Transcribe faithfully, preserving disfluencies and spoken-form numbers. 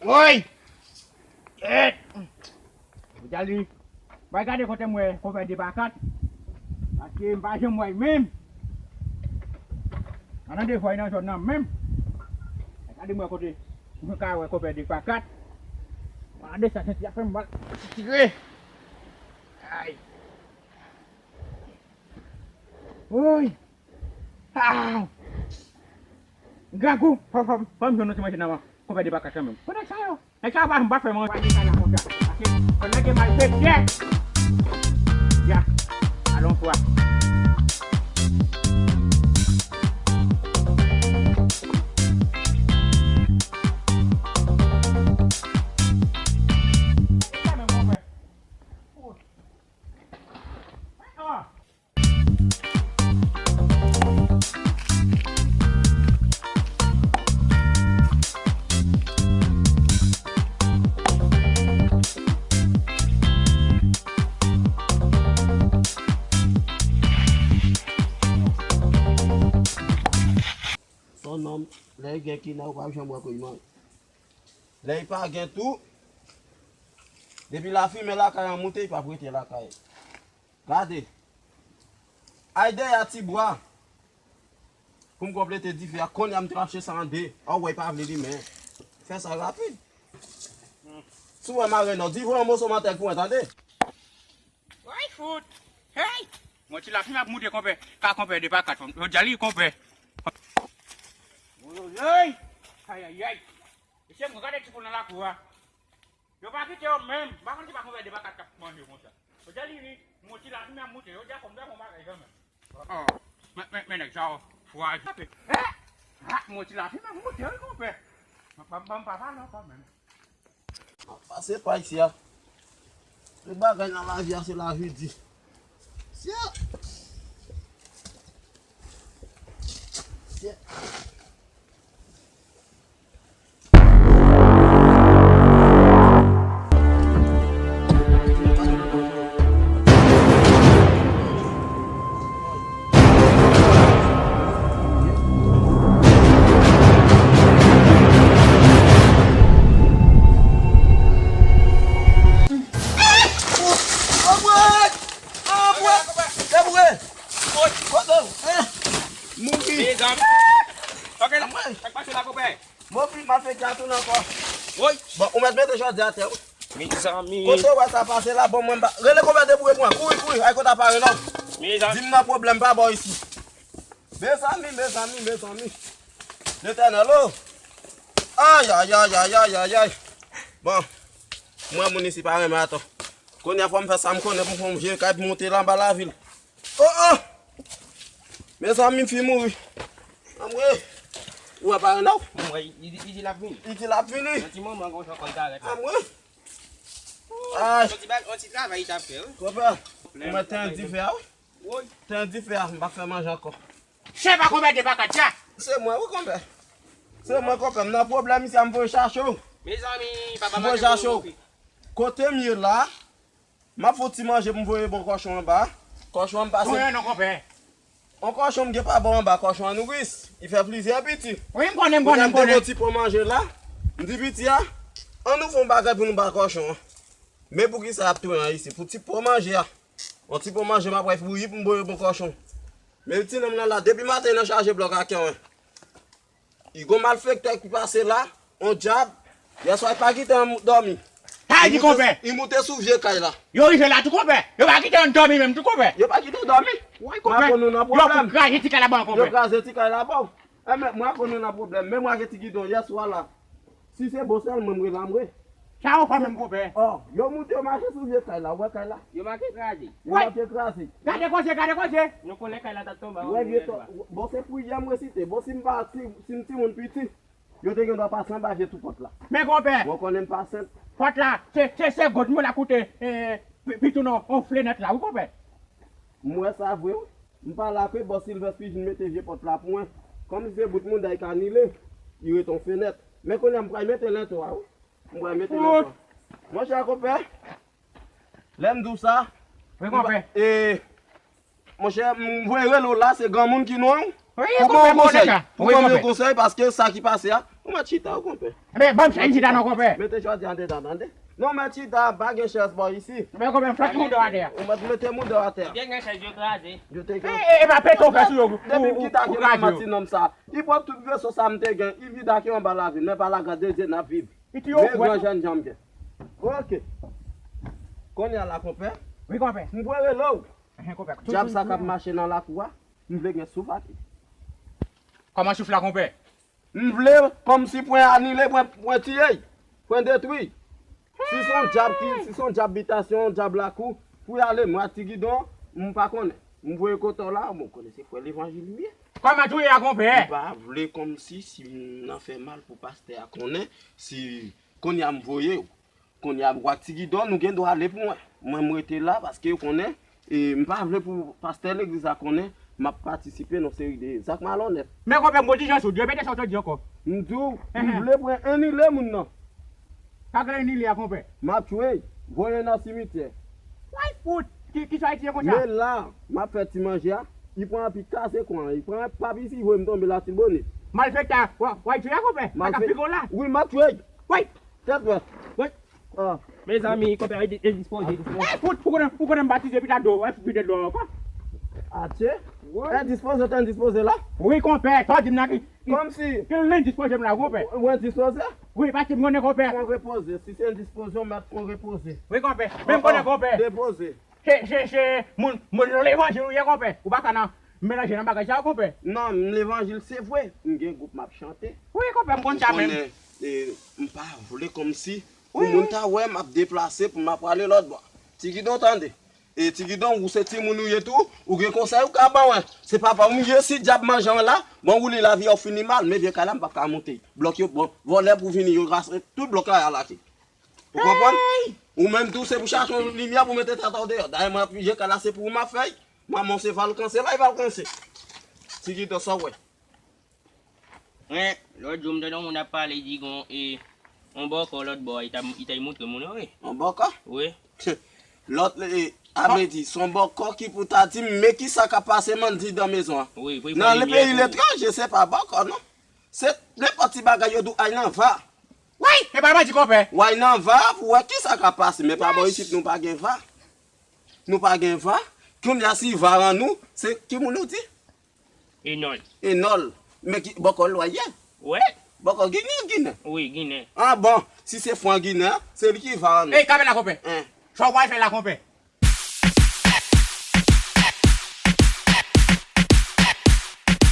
Woy! Kèt! Ou Djali, bay gade kote m wè konpè de pa kat. Paske m pa janm wè l menm. Ann tande vwa nan zòn nan menm. Bay gade m wè kote m ka wè konpè de pa kat. Gade sa, santi ap fè m mal. Tire. Ay. Woy! Ah! Grangou, fò, fò, fò m jwenn yon ti manje nan konpè de pa kat kanmenm. Kote sa yo? Nèg sa yo pa, m pa fè manje sa la konsa. Paske fò nèg yo malfektè. Ya, alon fwa. Son nonm, lè gen kina ou p ap janm wè kouyman. Lè y pa gen tou, depi lafimen lakay an moute, y p ap rete lakay. Gade. Ay dèyè ti bwa. Pou m konplete dife a, kounye a m tranche sa an de. An wè, y pa vle limen. Fè sa rapid. Si w wè mare non, dife yon moso mantèg pou mwen, tande? Woy, fout! Hey! Mwen ti lafimen ap moute konpè. Ka konpè de pa kat fanm. Yo Djali konpè. Woy! Ayayay! Mesye, mwen gade ti poul nan lakou a. Yo pa kite yo menm. M pa konn si pa konpè de pa kat k ap manje konsa. Yo Djali ri. Mwen ti lafimen ap moute. Yo Djali konpè yon bagay kanmenm. Oh, men, men, men nèg sa yo fwa. Eh! Ah, mwen ti lafimen ap moute wi konpè. Ban m pa pale ankò menm. Pase pa isi a. Tout bagay nan lavi a se lavi di. Sye! Sye! Anmwey! Anmwey! Deboure! Kote w? Eh! Mouri! Mezanmi! Anmwey! Sa k pase la, konpè? Mouri, m ap fè gate w ankò. Woy! Bon, ou mèt mete jòdi atè, wi. Mezanmi! Kote w wè sa pase la? Bon, mwen m pa. Rele konpè Deboure pou mwen. Kouri, kouri. Ay, kote aparèy la. Mezanmi! Di m nan pwoblèm pa bò isi. Mezanmi, mezanmi, mezanmi. Letènèl, o. Ay, ay, ay, ay, ay, ay, ay. Bon, mwen moun isi pa renmen ato. Kounye a fò m fè sa m konnen pou m fè yon vye kay pou monte la anba lavil. O, o! Mezanmi, m fin mouri. Anmwey! Ou wè pa renmen w? Mwen, li, li di l ap vini. Li di l ap vini. Yon ti moman, gon jan kò l ta rèt la. Anmwey! Ay! Yon ti bag, yon ti travay li t ap fè, wi. Konpè, ou mèt tenyen dife a, wi. Woy. Tenyen dife a, m pa fè manje ankò. Chèf a konpè de pa kat sa. Se mwen, wi, konpè. Se mwen, konpè. M nan pwoblèm isi a, m voye chache w. Mezanmi, papa m voye chache w. Kote m ye la, m ap fè yon ti manje pou m voye bon kòchon anba. Kòchon an m pase. Konnen non, konpè. On kòchon m gen pa bò anba, kòchon an nouris. Li fè plizyè piti. Wi, m konnen, m konnen, m konnen. Kounye a m te gen yon ti pon manje la. M di piti a, ann nou fè yon bagay pou nou ba kòchon an. Men poukisa y ap tounen an isi? Pou ti pon manje a. On ti pon manje m ap wè pou yi pou m voye bon kòchon. Men ti nonm nan la, depi maten nan chaje blòk ak yon. Li gon malfektè ki pase la, on dyab. Yèswa li pa kite an dòmi. Sa di konpè. Li moute sou vye kay la. Yo rive la tou konpè. Yo pa kite an dòmi menm tou konpè. Yo pa kite dòmi. Woy konpè. Mwen konn nou nan pwoblèm. Yo kraze ti kay la ban konpè. Yo kraze ti kay la ban. Enben, mwen konn nou nan pwoblèm. Men mwen gen ti gidon yèswa la. Si se bon sèl mwen m rele a m re. Sa yo fè menm konpè. Oh, yo moute yo mache sou vye kay la, ou wè kay la? Yo make kraze. Yo make kraze. Gade koze, gade koze. Nou konnen kay la t ap tonbe. Wè vye to, bon se priyè m resite. Bon si m pa, si, si m timoun piti, yo te gen dwa pase anba vye tou pòt la. Men konpè. Mwen konnen m pa senp. Pòt la, se, se, se gòt mwen la koute, eh, pi, pi tou non, on fle nèt la, wi konpè. M wè sa vre wi. M pale ak bòs Silvès Pijin mete vye pòt la pou mwen. Kòm se bout mouda li ka nile, li ret on fenèt. Men kounye a m pral mete lento a wi. M pral mete lento a. Monchè konpè, lè m di w sa, wi konpè. E, monchè, m voye rele w la, se granmoun ki non w. Wi, pou ban yon konsèy. Pou ban yon konsèy, paske sa ki pase a, Ou mèt chita, wi, konpè. Men, ban m chèz chita non, konpè. Mete chòdya andedan, tande. Non, mèt chita, pa gen chèz bò isi. Men, konpè, m fòt mouda atè a. Ou mèt mete mouda atè a. Te gen chèz yo kraze. Yo te gen. E, e pa pete w fè sou yo pou, pou, pou kraze yo. Ti nonm sa. Li pran tout reso sa m te gen, li vide ak yo anba lavi m, men pa lagras de Dye n ap viv. Men gran jènjan m gen. Ok. Kounye a la, konpè. Wi, konpè. M voye rele w. Djab sa k ap mache nan lakou a, m vle gen souf ak li. Kòman souf la, konpè? M vle kòmsi pwen anile, pwen, pwen tiye, pwen detwi. Si se yon djab ki, si se yon djab bitasyon, yon djab lakou, pou y ale, mwen ak Ti Gidon, m pa konnen. M voye kote w la, bon, konnen se frè levanjil m ye. Kòman tou ye a, konpè? M pa vle kòmsi, si m nan fè mal pou pastè a konnen, si kounye a m voye w. Kounye a, ou ak Ti Gidon, nou gen dwa ale pou mwen. Mwen, m rete la paske yo konnen, e m pa vle pou pastè legliz la konnen m ap patisipe nan seri de zak malonèt. Men konpè, m gon ti jan sou, repete sa w te di ankò. M di w, m vle pran anile moun nan. Sa k rele anile a, konpè? M ap tchwe l, voye l nan simityè. Way fout! Ki, kisa w ap di konsa? Men la, m ap fè ti manje a, li pran anpil kase kwen an, li pran pap isi, voye m tonbe Latibonit. Malfektè, w ap, w ap tchwe a, konpè? Sa k ap pike w la? Wi, m ap tchwe l. Way! Tèt vèt. Wi. Ah. Mezanmi, konpè, endispoze. Fout, ou konnen, ou konnen m batize pita do, w ap vide dlo ankò. Atye. Endispoze, ou te endispoze la? Wi, konpè, sa w di m nan ki, ki, Kòmsi. Ki lendispoze m la, konpè? Ou endispoze? Wi, paske m konnen, konpè. Fò repoze. Si se endispoze, w mèt fò repoze. Wi, konpè. Men m konnen, konpè. Depoze. Se, se, se, moun, moun levanjil ou ye, konpè. Ou pa ka nan, melanje nan bagay sa yo, konpè. Non, m levanjil, se vre. M gen gwoup m ap chante. Wi, konpè, m konn sa menm. Ou konnen, e, m pa vle kòmsi pou moun ta wè m ap deplase pou m ap prale lòt bò. Ti Gidon, tande. E, Ti Gidon, ou se timoun ou ye tou, ou gen konsèy ou ka ban mwen. Se papa w m ye, si dyab manje w la, bon, ou li lavi a w fini mal, men vye kay la m p ap ka monte. Blòk yo, bon, vòlè pou vini, yo rase tout blòk la, y al achte. Ou konprann? Ou menm tou, se pou chache yon limyè pou mete tèt a w deyò. Dayè, mwen, vye kay la, se pou ou m ap fè l. Manman w se Valkan, se la Valkan se. Ti Gidon, sa w wè? Wen, lòt jou m tande yon moun ap pale, li di gon, e, yon bòkò lòt bò a, li t ap, li t ap montre moun yo, wi. Yon bòkò? Wi. Lòt, e, a vle di, se yon bòkò ki pou ta di m, men kisa k ap pase m anndidan mezon an. Wi, pou li pran limyè pou ou. Nan peyi letranje, se pa bòkò, non. Se nenpòt ti bagay yo di w ay nan va. Wi, e pa manti, konpè. W ay nan va pou w wè kisa k ap pase, men pa bò isit nou pa gen va. Nou pa gen va. Kounye a si va rann ou, se ki moun ou di? Enòl. Enòl. Men ki bòkò lwa ye? Wi. Bòkò ginen, ginen. Wi, ginen. Ah bon, si se fran ginen an, se li ki va an nou. Ey, kamera konpè. Sa w pral fè la konpè?